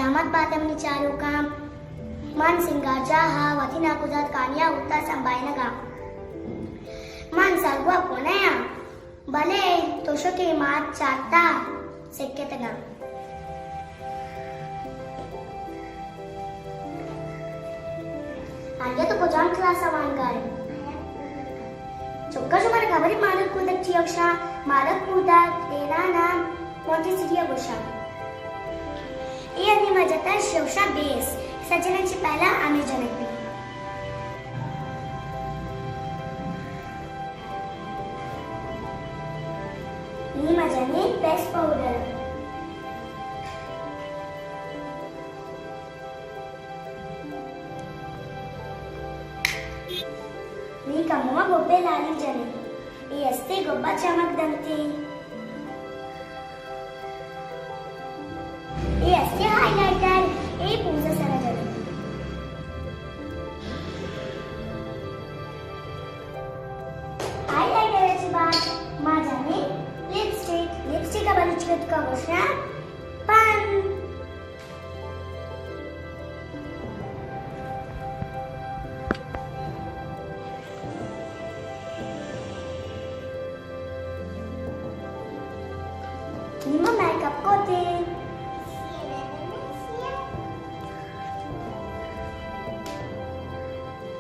سلامت بات ئے منی چاروکاں، من سنگارجاہ ءَ وتی ناکوزاتکانی ءَ اوشتاتگ سمبھالینگ ءَ۔ من سرگوک نہ آں، بلے تشکے مات چارت ءَ سکتگ آں۔ آریا، تو کجام کلاس ءَ وانگ ءَ ئے؟ چکاں، شمارا خبر اِنت مادگ کودک چیا گوش اَنت؟ مادگ کودک ایران ءَ مونٹیسری ءَ گوش اَنت۔ اے انی ما جتا شوشا بیس، سجنن چی پہلا ہمے جنگ بی۔ نی ما جنیں پیس پاؤڈر۔ نی کمو ما گوپے لالی جنیں۔ اے استے گوبا چمک دنتے۔ اے استے ہائی لائٹر، اے پوز سرا جنیں۔ ہائی لائٹر چی بعد ما جنیں لپسٹک۔ لپسٹک ءَ بلوچی ءَ گوش اَنت پن۔ نی ما میک اپ کتے۔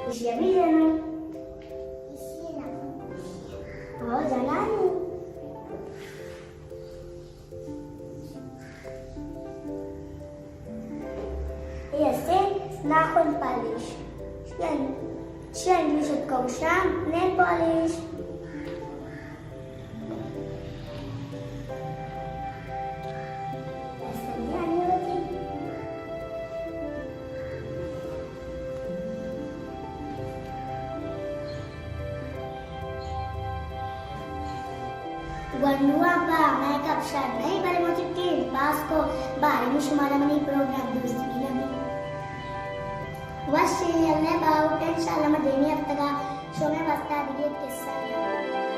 ایشی ءَ بی جناں۔ او جناں نی۔ اے استے ناخن پالش۔ چی انگلش ءَ گوش اَنت نیل پالش۔ گونڈواں پہ میک اپ شر نہ اِنت، بلے من وتی ٹینٹ پاس کو۔ باریں شمارا منی پروگرام دوست بی نہ بی۔ وش ایں، اللہ باہوٹ، انشاءاللہ ما دیمی ہفتگ ءَ شمئے واستا دگہ یک قصہ